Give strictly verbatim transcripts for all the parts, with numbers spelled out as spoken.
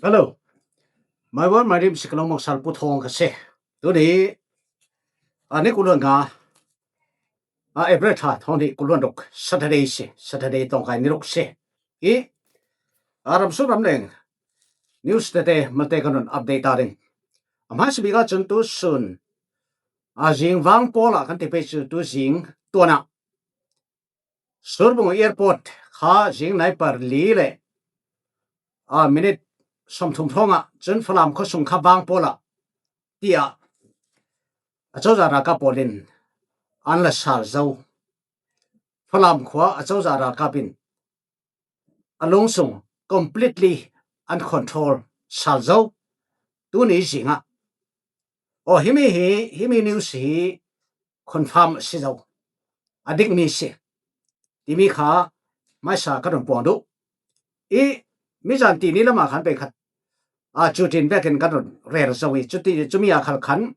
Hello. My one, my name is Kalong Maksal Pu Thawng ka si. Tuni, a, ni kul le nga, a, April thla, thawng ni kul le ruk, Saturday si, Saturday tawngkai ni ruk si. I, a, ram sun ram leng, news tete, mate kan update ta ding. A hmaisa bik ah cun tu sun, a, zing vang pawl ah kan ti pei cu tu zing tuan ah Surbung airport kha zing nai par li le, a, minute sawmthum hrawng ah cun Falam khuasung kha vang pawl ah tiah a cozah ralkap pawl in an la sal zo. Falam khua a cozah ralkap in a lungsung completely an control sal zo. Tuni zing ah, aw, himi hi, himi news hi confirm a si zo, a dikmi si timi kha hmaisa ka run puang duh. I, mizan ti ni lamah khan pei khat, a, cu tin vekin kan run rel zo i, cuti, cumi ah khal khan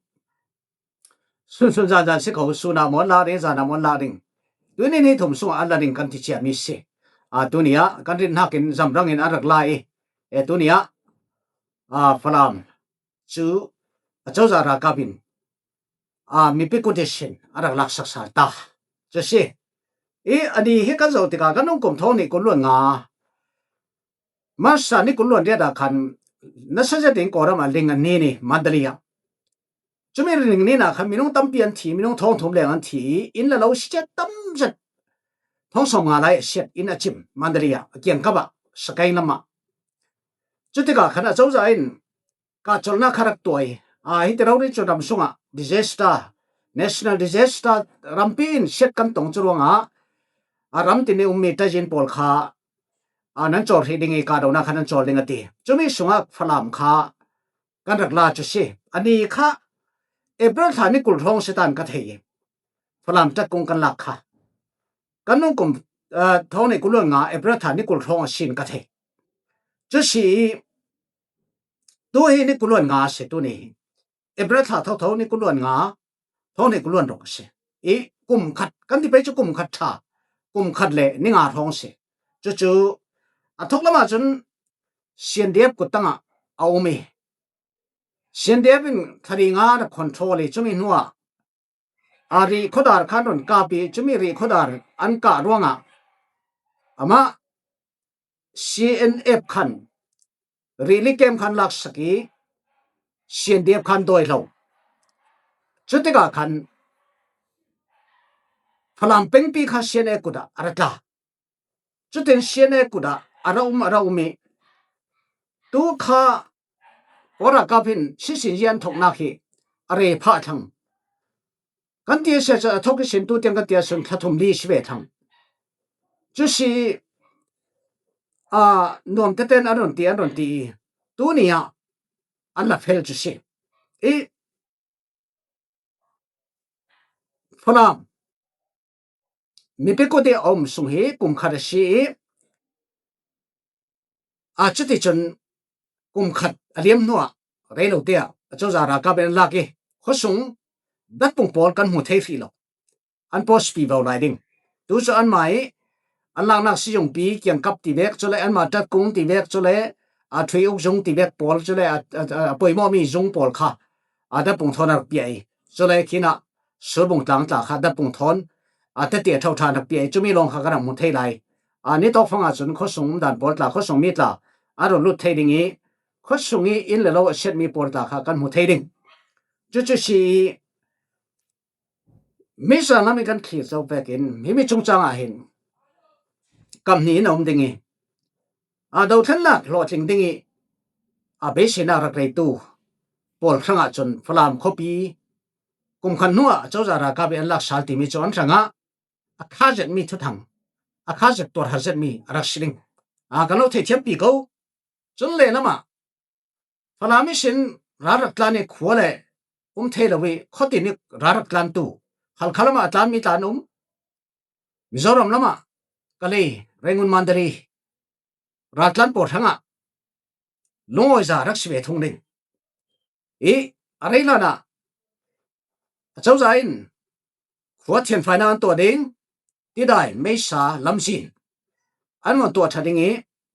sunsun zanzan si kho, sun ah maw an lak ding, zan ah maw an lak ding, tuni ni thum sungah an la ding kan ti ciami si. A, tuni ah kan rin hnakin zamrang in an rak la i, e, tuni ah, a, Falam cu a cozah ralkap in, a, mipi kut ihsin a rak laksak sal ta cu si. I, ani hi kan zoh tikah kan nung kum thawng ni kul le nga, March ni kul le riat ah khan nasa zetin Kawlram ah ling an ni ni Mandalay ah. Cumi ling ni ah khan minung tampi an thi, minung thawng thum leng an thi i, inn le lo si cia tam zet, thawng sawm nga lai a siat inn a cim Mandalay ah, a kiangkap ah, Sakaing lam ah. Cutikah khan a cozah in kah colhnak kha rak tuah i, a, hiti rori cu ram sungah disaster, national disaster, rampi in siat kan tong cu ruangah, a, ram tin i ummi tajin pawl kha, a, nan cawl hrih ding i, kahdohnak kha nan cawl ding a ti. Cumi sungah Falam kha kan rak la cu si. Ani kha April thla ni kul hrawng si tan ka thei i, Falam tat kung kan lak kha kan nung kum, a, thawng ni kul le nga April thla ni kul hrawng a sin ka thei. Cu si i, tu hi ni kul le nga a si, tuni hi April thla thotho ni kul le nga, thawng ni kul le ruk a si. I, kum khat kan ti pei cu kum khat ṭha, kum khat le ni nga hrawng a si. Cucu a thawk lamah cun C N D F kut tangah a um i, C N D F in thla ri nga rak control i, cumi hnuah a rih khuadar khan run kap i, cumi rih khuadar an kah ruangah amah C N F khan rih li kem khan laksak i, C N D F khan dawi lo. Cutikah khan Falam pengpi kha C N A kut ah a ra tla. Cutin C N A kut ah a ra um, a ra um i, tu kha Kawlralkap in sisin zian thoknak hi a re phah thlang. Kan ti a si ahcun a thawk ihsin tu tiang kan ti ahcun thla thum li si ve thlang. Cu si, a, nuam tete in an run ti, an run ti i, tu ni ah an la fel cu si. I, Falam mipi kut i a um sung hi kum khat a si i, a, cuticun kum khat a liam hnuah rei lo te ah a cozah ralkap in an lak i, khuasung datpung pawl kan hmu thei hrih lo. An post pi vo lai ding. Tu cu anmah i an laknak sizungpi kiangkap ti vek, cule anmah tatkung ti vek, cule a thui uk zung ti vek pawl, cule a, a, a poimawhmi zung pawl kha a datpung thawn a rak piah i, cule khinah Surbung tlang tla kha datpung thawn a tete a tho ṭhan rak piah i, cumi lawng kha kan rak hmu thei lai. A, ni tawk fang ahcun khuasung umdan pawl tla, khuasung mi tla an run lut thei ding i, khuasung i inn le lo a siatmi pawl tla kha kan hmu thei ding. Cucu si i, mizan lam i kan thlir zo vekin himi chungchang ah hin kam hnih in a um ding i, a, dothlennak hlawhtling ding i, a, beiseinak rak reitu pawl hrangah cun Falam khuapi kum khat hnuah a cozah ralkap i an lak sal timi cu an hrangah a kha zetmi thuthang, a kha zet tuarhar zetmi a rak si ding. A, kan lo theithiampi ko. Cun lehlamah Falam ihsin ral rak tlan i khua le um thei lo i khuatin i ral rak tlantu, Halkha lamah a tlanmi tla an um. Mizoram lamah Kalay, Rangoon, Mandalay raltlan pawl hrangah lungawiza rak si ve thung ding. I, a rei hlanah a cozah in khua thianfainak an tuah ding, tidai, meisa, lamzin an van tuah ṭha ding i,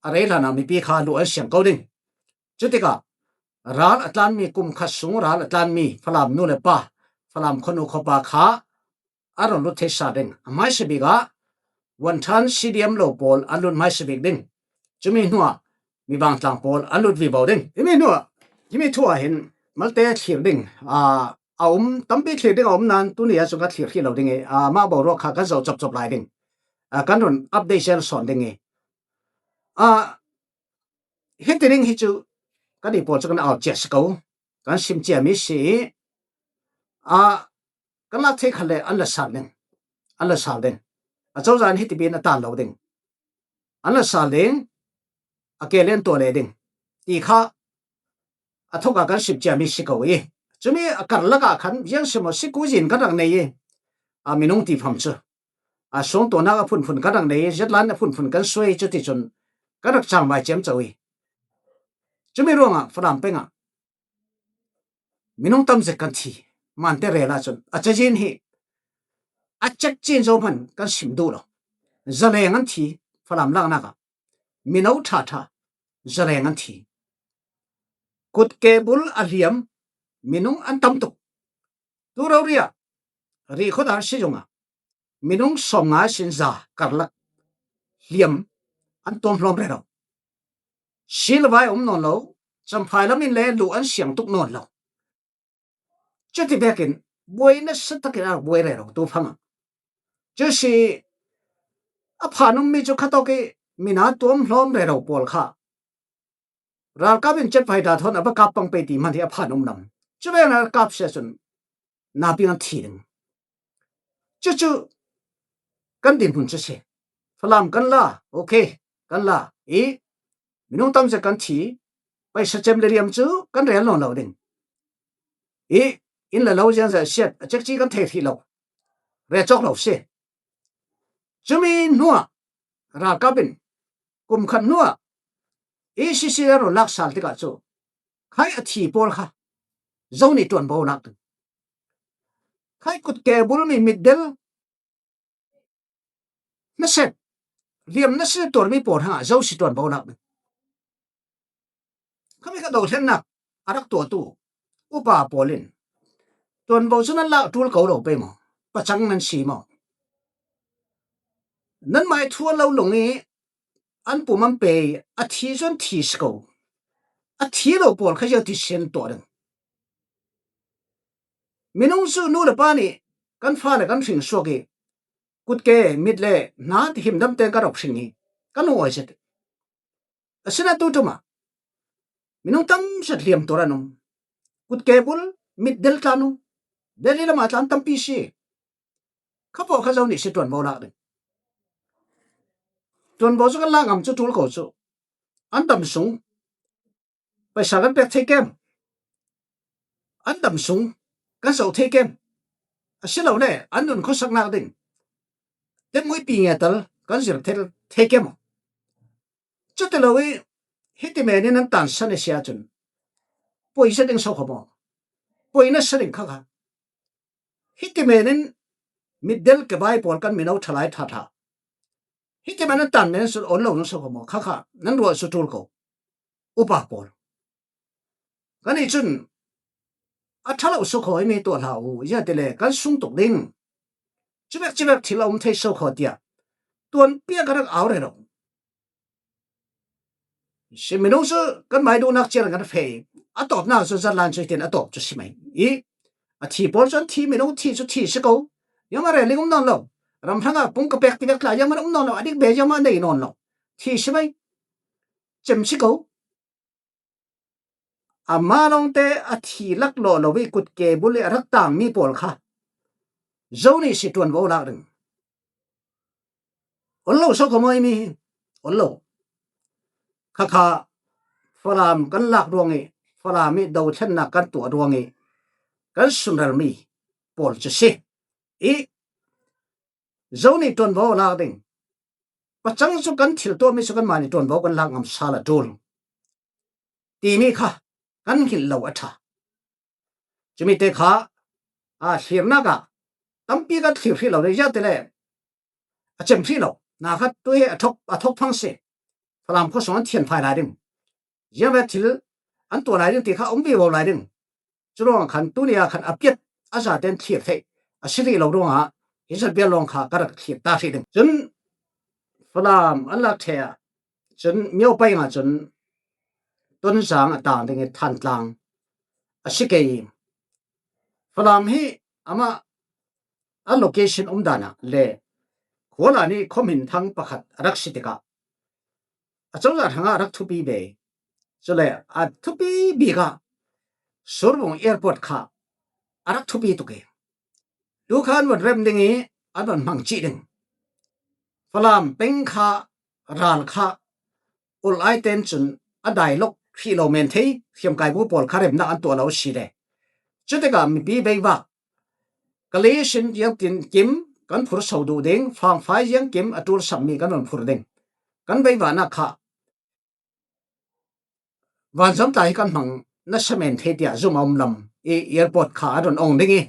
a rei hlanah mipi kha lu an siang ko ding. Cutikah ral a tlanmi, kum khat sung ral a tlanmi Falam nu le pa, Falam khuanu khuapa kha a run lut thei sa ding. A hmaisa bik ah Vuanthan C D M lo pawl an lut hmaisa bik ding. Cumi hnuah mi vangtlang pawl an lut vivo ding. Himi hnuah, himi thu ah hin malte thlir ding, aa, a um, tampi thlir ding a um nan tuni ah cun ka thlir hrih lo ding i, aa, mah boruak kha kan zoh copcop lai ding. Aa, kan run update zel sawn ding i, aa, hiti ding hi cu kan i pawl cu kan au cia si ko, kan sim ciami si i, aa, kan lak thei khat le an la sal ding, an la sal ding. A cozah in hiti piin a tan lo ding, an la sal ding, a ke le an tuah le ding ti kha a thawk ah kan sim ciami si ko i, cumi a karlak ah khan ziang si maw, siku zin kan rak nei i, a minung ti pham cu a sungtuahnak a phunphun kan rak nei i, zatlan a phunphun kan suai i, cuticun kan rak cangvai ciamco i, cumi ruangah Falam peng ah minung tam zet kan thi. Mante rel ahcun a cazin hi a cek cin zo hman kan sim duh lo. Zaleng an thi, Falam laknak ah mino ṭha ṭha zaleng an thi. Kutke bul a hliam minung an tam tuk. Tu rori ah Rihkhawdar sizung ah minung sawmnga sin za karlak hliam an tuamhlawm rero. Si le vai a um nawn lo, Champhai lam in le luh an siang tuk nawn lo. Cuti vekin buai nasa takin a rak buai rero tu fang ah. Cu si a phan ummi cu khatawk i mina tuamhlawm rero pawl kha ralkap in cetvai dah thawn a va kap pang pei ti hman hi a phan um lam. Cu vek a kap sia cun napi an thi ding. Cucu kan dinhmun cu si. Falam kan la, okay, kan la i, minung tam zet kan thi, paisa cem le liam cu kan rel nawn lo ding i, inn le lo ziangzat siat a cekci kan thei hrih lo, rel cawk lo si. Cumi hnuah ralkap in kum khat hnuah E C C a run lak sal tikah cu khai a thi pawl kha zo nih ṭuanvo lak ding. Khai kutke bulmi mitdel hnaset, hliam hnaset tuarmi pawl hrangah zo si ṭuanvo lak ding. Khami kha dothlennak a rak tuahtu upa pawl in ṭuanvo cu nan lak ṭul ko lo pei maw? Pacang nan si maw? Nanmai thu an lo lung i an pum an pe i a thi cu an thi si ko. A thi lo pawl kha ziangti si an tuah ding. Minung cu nu le pa nih kan fa le kan hring suak i kutke, mit le hna himdam tein kan rak hring i kan hung awi zet. Asinain tu ṭum ah minung tam zet hliam tuar an um. Kutke bul, mitdel tlan um. Delhi lamah tlan tampi si. Kha pawl kha zo nih si ṭuanvo lak ding. Ṭuanvo cu kan lak ngam cu ṭul ko cu an dam sung paisa kan pek thei kem? An dam sung kan zoh thei kem? Asilole an nun khuasaknak ding temmuipi ngetal kan zir thei, thei kem? Cuti lo i hiti men in an tansan a si ahcun poi zet ding so kho maw? Poi nasa ding kha kha. Hiti men in mitdel kebai pawl kan mino ṭhalai ṭha ṭha. Hiti men an tan men in sun on lo nung so kho maw? Kha kha nan ruah cu ṭul ko. Upa pawl. Kan ih cun a ṭha lo so kho imi tuah hlah u, ziahtile kan sung tuk ding. Civek civek thil a um thei so kho tiah tuanpi a ka rak au rero. Si minung cu kan mai duhnak ciar kan feh i a tawpnak cu zatlan cu hitin a tawp cu si mai i a thi pawl cu an thi, minung thi cu thi si ko. Ziangmah rel ding um nawn lo. Ram hrangah pung ka pek tivek tla ziangmah um nawn lo, a dik ve ziangmah nei nawn lo. Thi si mai. Cem si ko. Amah lawngte a thi laklawh lo i kutke bul i a rak tangmi pawl kha zo nih si ṭuanvo lak ding. On lo so kho maw imi hi? On lo. Khakha Falam kan lak ruang i Falam i dothlennak kan tuah ruang i kan sunralmi pawl cu si i zo nih ṭuanvo lak ding. Pacang cu kan thil tuahmi cu kanmah nih ṭuanvo kan lak ngam sal a ṭul timi kha kan hngilh lo a ṭha. Cumi te kha, aa, thlirnak ah tampi kan thlir hrih lo ding, ziah tile a cem hrih lo. Nakhat tu hi a thawk, a thawk phang si. Falam khuasung an thianfai lai ding. Ziangvek thil an tuah lai ding ti kha om vivo lai ding. Curuangah khan tuni-ah khan a piat a zaten thlir theih a si rih lo ruangah hi zat bial lawng kha ka rak thlir ta hrih ding. Cun Falam an lak ṭheh ah cun Myopaing ah cun Tonzang a tang ding i Thantlang a si kei i Falam hi amah a location umdan ah le khuala nih khuaminthang pakhat a rak si tikah a cozah hrangah a rak thupi ve. Cule a thupi bikah Surbung airport kha a rak thupi tuk i tu kha an von rem ding i an von hmang cih ding. Falam peng kha ral kha ul aiten cun a dai lok hrih lo men thei hriamkaibu pawl kha remnak an tuah lo si le cutikah mipi veivak Kalei sin ziangtin kim kan phur so duh ding, fangfai ziang kim a ṭul sammi kan von phur ding. Kan veivahnak kha vanzam tla hi kan hmang nasa men thei tiah zum a um lam i airport kha a run ong ding i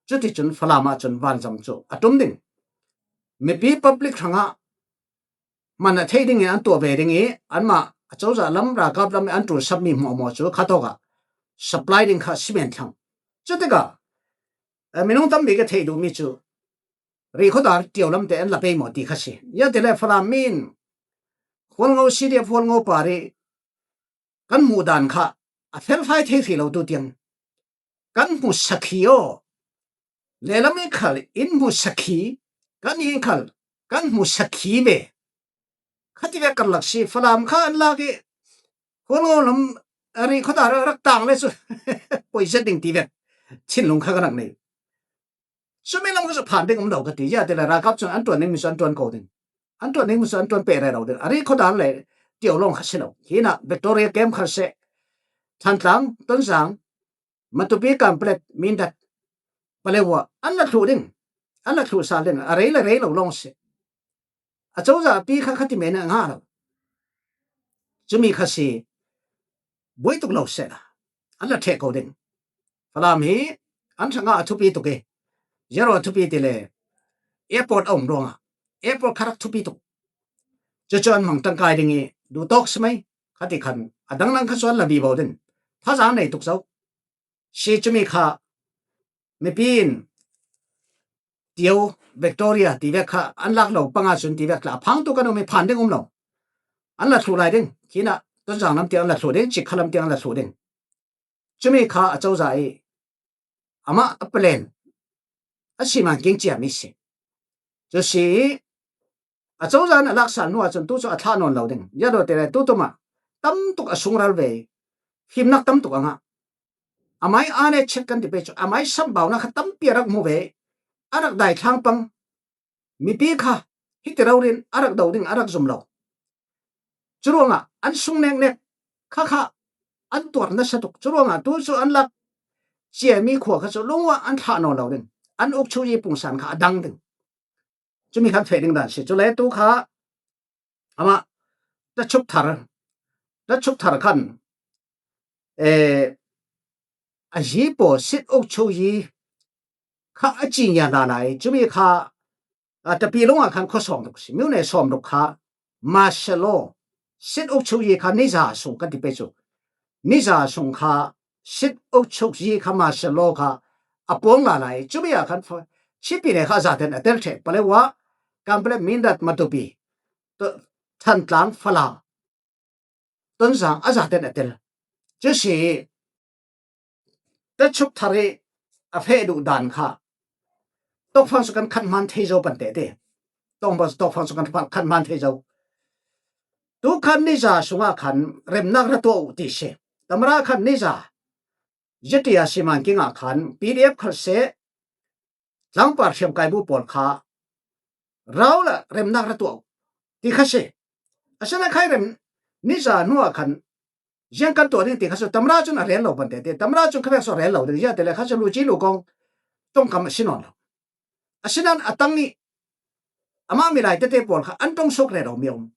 cuticun Falam ah cun vanzam cu a ṭum ding. Mipi public hrangah man a theih dingin an tuah ve ding i anmah a cozah lam ralkap lam i an ṭul sammi hmuahhmuah cu khatawkah supply ding kha simen thlang. Cutikah minung tampi ka theih duhmi cu ri khuadar ṭio lamte an la pei maw ti kha si. Ziangtile Falam mi in Hualngo C D F Hualngo par i kan hmuh dan kha a felfai thei hrih lo tu tiang kan hmu sakhi aw. Lelam i khal in hmu sakhi, kan i khal kan hmu sakhi ve. Khati vek kan lak si, Falam kha an lak i Hualngo lam a ri khuadar a rak tang le cu poizet ding ti vek thinlung kha ka rak nei. Cumi lam kha cu phan ding um lo ka ti, ziangtile ralkap cun an ṭuan dingmi cu an ṭuan ko ding. An ṭuan dingmi cu an ṭuan peh rero ding. A ri khuadar le ṭio lawng kha si lo. Hinah Victoria kem kha seh, Thantlang, Tonzang, Matupi, Kanpetlet, Mindat, Paletwa an la thluh ding, an la thluh sal ding, a rei le rei lo lawng si. A cozah pi kha khati men a ngah lo. Cumi kha si buai tuk lo sehla an la ṭheh ko ding. Falam hi an hrangah a thupi tuk i ziaro a thupi ti le airport a um ruangah airport kha rak thupi tuk. Cucu an hmang ṭangkai ding i duhtawk si mai khati khan a dangdang kha cu an la vivo ding. Thazaang nei tuk zo. Si cumi kha mipi in Tio, Victoria ti vek kha an lak lo panga cun ti vek tla a phangtu kan um i phan ding um lo. An la thluh lai ding. Khinah Tonzang lam tiang an la thluh ding, Cikha lam tiang an la thluh ding. Cumi kha a cozah i amah a plan a siman king ciami si. Cu si i a cozah in a laksal hnu ahcun tu cu a thlah nawn lo ding. Ziahdawte le tutum ah tamtuk a sungral ve i fimnak tamtuk a ngah. Amai aa ne chet kan ti pei cu amai samhbaunak kha tampi a rak hmu ve i a rak daithlang pang. Mipi kha hiti rori in a rak do ding a rak zum lo. Curuangah an sung neknek khakha an tuar nasa tuk. Curuangah tu cu an lak ciami khua kha cu lungua an thlah nawn lo ding. An ukchu i pungsan kha a dang ding. Cumi khan feh ding dan si. Cule tu kha amah tachuk thar, tachuk thar khan eh, a yi paw sit ukchu yi kha a ci ngia hna lai. Cumi kha a tapi lungah khan khua sawm ruk si. Myone sawm ruk kha martial law sit ukchu yi kha niza sung kan ti pei cu. Niza sung kha sit ukchu yi kha martial law kha a puang la lai. Cumi ah khan fa-, chipi ne kha a zaten a tel ṭheh. Paletwa, Kanpetlet, Mindat, Matupi, Thantlang, Falam, Tonzang a zaten a tel. Cu si tachuk thar i a feh duh dan kha tawkfang cu kan khat hman thei zo pante ti. Tawkfang, tawkfang cu kan khat hman thei zo. Tu khan niza sungah khan remnak ra tuah uh ti si. Tamara khan niza ziatia siman kingah khan P D F khal seh, tlangpar hriamkaibu pawl kha rau le remnak ra tuah uh ti kha si. Asinain khai rem niza hnuah khan ziang kan tuah ding ti kha cu tamra cun a rel lo pante ti. Tamra cun khavek cu a rel lo ding ziate le kha cu luci lukawng tongkam a si nawn lo. Asinain a tang i amah milai tete pawl kha an tong suk rero mi um.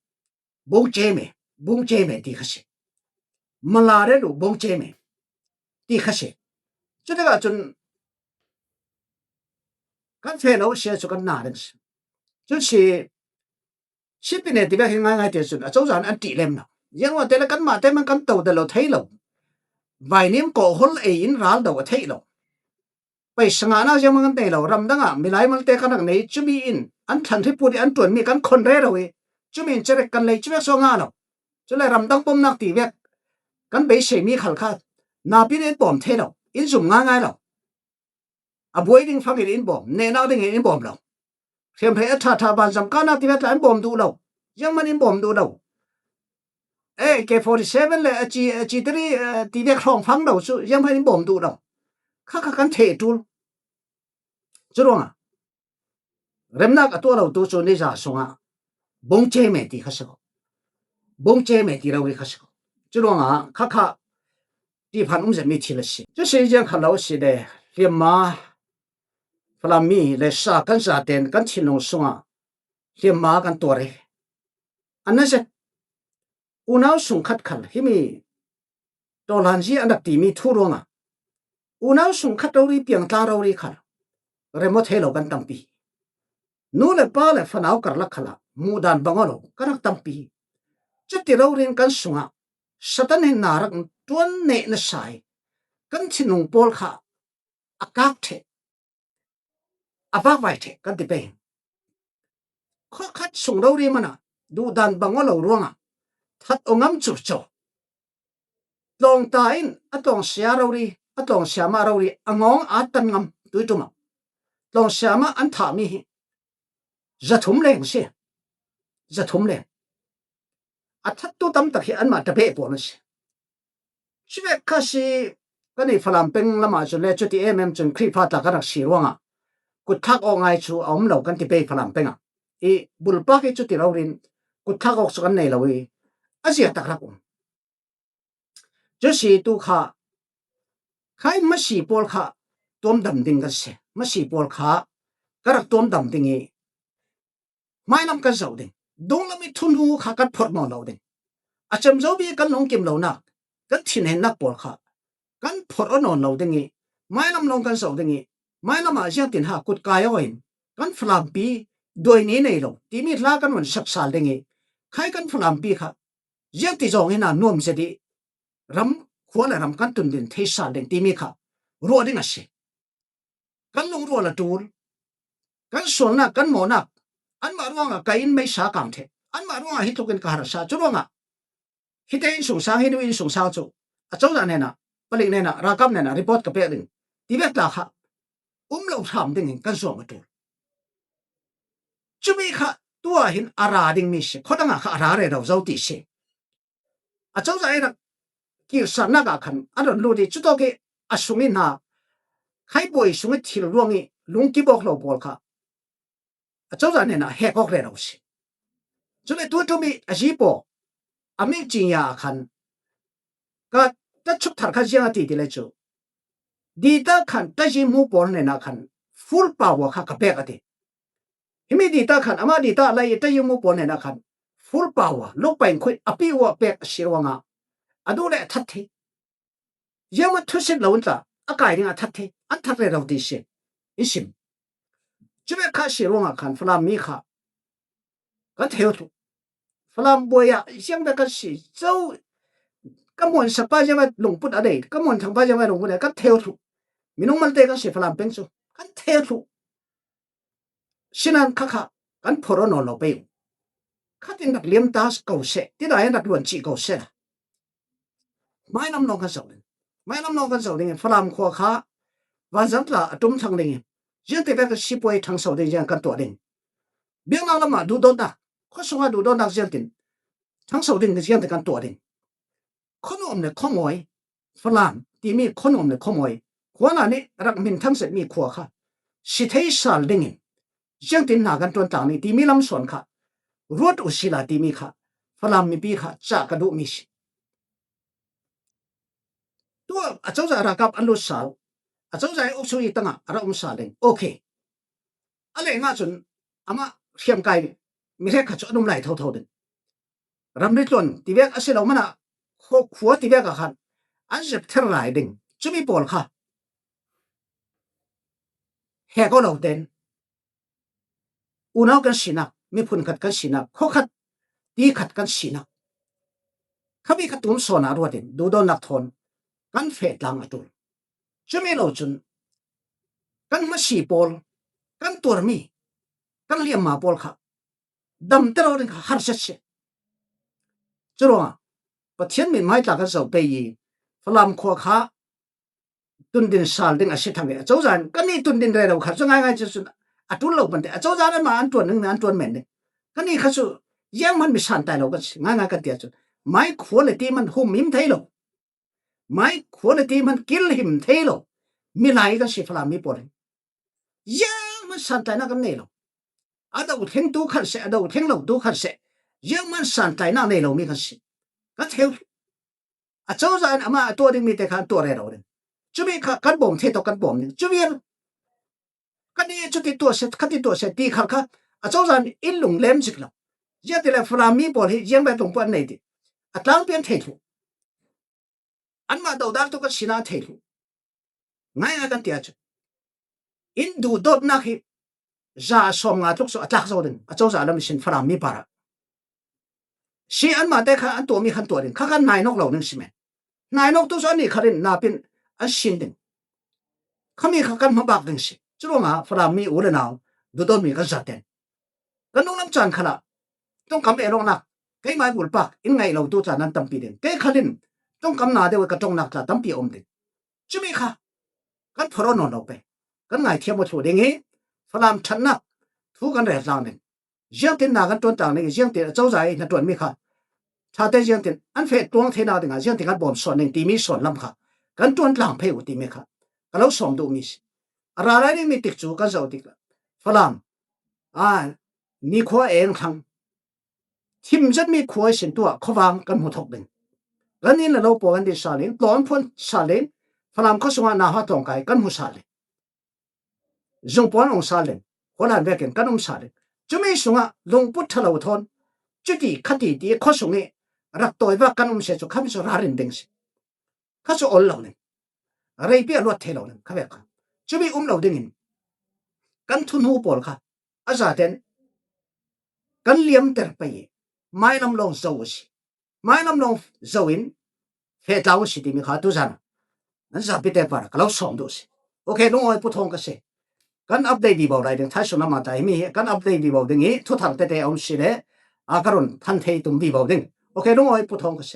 Bung cem e, bung cem e ti kha si. Mala rel uh bung cem e ti kha si. Cutikah cun kan feh lo sia cu kan na ding si. Cun si, sipine ti vek hi ngaingai te cun a cozah in an ṭih lem lo. Ziangruangte le kanmah te man kan to de lo thei lo. Vainim kawhhol ei in ral do a theih lo. Paisa ngahna ziang man kan nei lo, ramdangah milai malte kan rak nei, cumi in an thlan hriput i an ṭuanmi kan khon rero i, cumi in cerek kan lei, cuvek saw ngah lo. Cule ramdang bomnak ti vek kan beiseimi khal kha napi in bawm thei lo, in zum ngaingai lo. A buai ding fangin in bawm, nehnak dingin in bawm lo. Hriamhrei a ṭhaṭha banzam kahnak ti vek tla in bawm duh lo. Ziangman in bawm duh lo. A K forty seven le a ci, a ci tiri, eh, ti vek hrawng fang lo cu ziangman in bawm duh lo. Khakha kan theh ṭul. Curuangah remnak a tuah lo tu cu niza sungah bung ceme ti kha si ko. Bung ceme ti rori kha si ko. Curuangah khakha ṭihphan um zetmi thil a si. Cu si ziang kha lo a si le, hliamma Falammi le sa kan zaten kan thinlung sungah hliamma kan tuar i, an na zet. Unau sung khat khal himi tawlanzi an rak timi thu ruangah unau sung khat rori, piangtlang rori khal rem aw thei lo kan tampi. Nu le pa le fanau karlak khalah muhdan bang aw lo kan rak tampi. Cuti rori in kan sungah Satan in na rak ṭuan neh nasa i kan thinlung pawl kha a kak ṭheh, a vakvai ṭheh kan ti pei. Khua khat sung rori manah duhdan bang aw lo ruangah that aw ngam curco. Tlawngta in a tlawngsia rori, a tlawngsia mah rori a ngawng a tan ngam tuiṭumah tlawngsia mah an thahmi hi zathum leng si. Zathum leng. A thattu tamtak hi anmah tabeh pawl an si. Cuvek kha si, kan i Falam peng lamah cun le cuti em em cun Khrihfa tla kan rak si ruangah kutthlak awk ngai cu a um lo kan ti pei Falam pengah. I bulpak i cuti rori in kutthlak awk cu kan nei lo i a ziatak rak um. Cu si tu kha khai masi pawl kha tuamdam ding kan si. Masi pawl kha ka rak tuamdam ding i hmailam kan zoh ding. Dunglam i thunhu kha kan phorh nawn lo ding. A cem zo bik kan lungkim lonak, kan thinhennak pawl kha kan phorh aw nawn lo ding i, hmailam lawng kan zoh ding i, hmailam ah ziangtin ha kutkai aw in kan Falampi duaini nei lo timi hla kan vun sak sal ding i, khai kan Falampi kha ziangti zawng in a nuam zet i ram, khua le ram kan tundin thei sal ding timi kha ruah ding a si. Kan lungrual a ṭul, kan sualnak, kan mawhnak, anmah ruangah ka inn meisa kang ṭheh, anmah ruangah hi tlukin ka harsa, cu ruangah hite innsungsang, hinu innsungsang cu acozah hnenah, palik hnenah, ralkap hnenah report ka pek ding ti vek tla kha um lo hram dingin kan zuam a ṭul. Cumi kha tuah hin a ra dingmi si, khuadangah kha a ra rero zo ti si. Acozah i rak kirhsannak ah khan an rak lut i, cutawk i a sung i hna, khaibuai sung i thil ruang i lungkip awk lo pawl kha acozah hnenah hek awk rero si. Cule tuiṭum i a zipaw a mingcing ya ah khan ka tatchuk thar kha ziang a ti ti le cu, dita khan tazi mu pawl hnenah khan full power kha ka pek a ti. Himi dita khan amah dita a lei i tazi mu pawl hnenah khan full power, lukpain khuit a pi uh a pek a si ruangah a duh le a that thei. Ziangmah thusit lo in tla a kai ding a that thei, an that rero ti si in sim. Cuvek kha si ruangah khan Falam mi kha kan theu thluh. Falam buai ah ziangvek kan si zo, ka muan sakpa ziangvek lungput a nei, ka muan thangpa ziangvek lungput a nei, kan theu thluh. Minung malte kan si Falam peng cu kan theu thluh. Sinan khakha kan phorh aw nawn lo pei uh. Khatin rak liamta ko seh, tidai in rak luan cih ko seh la. Hmailam lawng kan zoh ding. Hmailam lawng kan zoh dingin Falam khua kha vanzam tla a ṭum thlang dingin ziangte vek sipuai ṭhangso ding ziang kan tuah ding. Biaknak lamah duhdawtnak, khuasungah duhdawtnak ziangtin ṭhangso ding ziangte kan tuah ding. Khuanuam le khuamawi, Falam timi khuanuam le khuamawi, khuana nih rak min thangsetmi khua kha si thei sal dingin ziangtin hna kan ṭuan tlang ning timi lamsuan kha ruat uh sila timi kha Falam mipi kha cah ka duhmi si. Tuah acozah ralkap an lut sal, acozah i uksu i tangah a rak um sal ding. Okay. A leng ahcun amah hriamkai mi hrekkhat cu an um lai thotho ding. Ramri tluan tivek a si lo manah khua, khua tivek ah khan an zep ther lai ding. Cumi pawl kha hek aw lo ten unau kan sinak, miphun khat kan sinak, khua khat, ti khat kan sinak, khami kha tum sawn ah ruat in duhdawtnak thawn kan feh tlang a tul. Cumi lo cun kan hmasi pawl, kan tuarmi, kan liamma pawl kha damter aw ding kha harsat si. Curuangah Pathian min hmaitla kan zoh pei i Falam khua kha tundin sal ding a si thang i a cozah in kannih tundin rero kha cu ngaingai cu cun a tul lo pante a cozah in mah an tuan ding an tuan men ding. Kannih kha cu zianghman mi santlai lo kan si ngaingai kan tia cun mai khua le ti man hum him thei lo. Mai khua le ti man kil him thei lo. Milai kan si Falam mi pawl hi zianghman santlainak kan nei lo. A do thleng tu khan seh, a do thleng lo tu khan seh, zianghman santlainak nei lo mi kan si. Kan theu a cozah in amah a tuah ding mi te kha an tuah rero ding. Cumi kha kan bawm thei tawh kan bawm ding. Cumi kan i cuti tuah seh, khati tuah seh ti khal kha a cozah in in lung lem zik lo. Ziangahtile Falam mi pawl hi ziang bek tlung puan nei ti a tlangpi an thei thluh. Anmah dodal tu kan sinah thei thluh. Ngaingai kan tia cu in duhdawtnak hi za sawm nga tluk cu a tlak zo ding a cozah lam sin Falam mi parah si anmah te kha an tuahmi khan tuah ding kha kan nainawk lo ding si men. Nainawk tu cu annih khalin napin an sin ding. Khami kha kan hmabak ding si. Curuangah Falam mi u le nau duhdawtmi kan zaten kan nunglam caan khalah ṭongkam ehlawknak keimah bulpak in ngaih lo tu tla nan tampi ding. Kei khalin ṭongkam na deuh ka ṭongnak tla tampi a um ding. Cumi kha kan phorh nawn lo pei. Kan ngaithiam aw thluh ding i Falam ṭhatnak thu kan rel tlang ding. Ziangtin na kan ṭuan tlang ding i ziangtin a cozah i hna ṭuanmi kha ṭhate ziangtin an feh tluang theinak dingah ziangtin kan bawm sawn ding timi sawn lam kha kan ṭuan tlang phei uh timi kha ka lo sawm duhmi si. A ra lai dingmi tik cu kan zoh tikah Falam a nikhua eng thlang thim zetmi khua ihsin tuah khuavang kan hmu thawk ding. Kan inn le lo pawl kan din sal in, tlawm phuan sal in, Falam khuasungah nauha tlawngkai kan hmu sal in, zung pawl an ong sal in, khualan vekin kan um sal in, cumi sungah lungput ṭha lo thawn cuti khati ti khuasung i rak tawivak kan um se cu khami cu ralrin ding si. Kha cu ol lo ning, reipi a luat thei lo ning kha vek kha. Cumi um lo dingin kan thuhnu pawl kha a zaten kan liamter pei i mailam lawng zo a si. Mailam lawng zo in feh tlau a si timi kha tuzan an zapi te par ka lo sawm duh si. Okay, lungawi puthawng ka si. Kan update vivo lai ding, thaisung lamah ta himi hi kan update vivo ding i thuthar tete a um si le a ka run than thei tum vivo ding. Okay, lungawi puthawng ka si.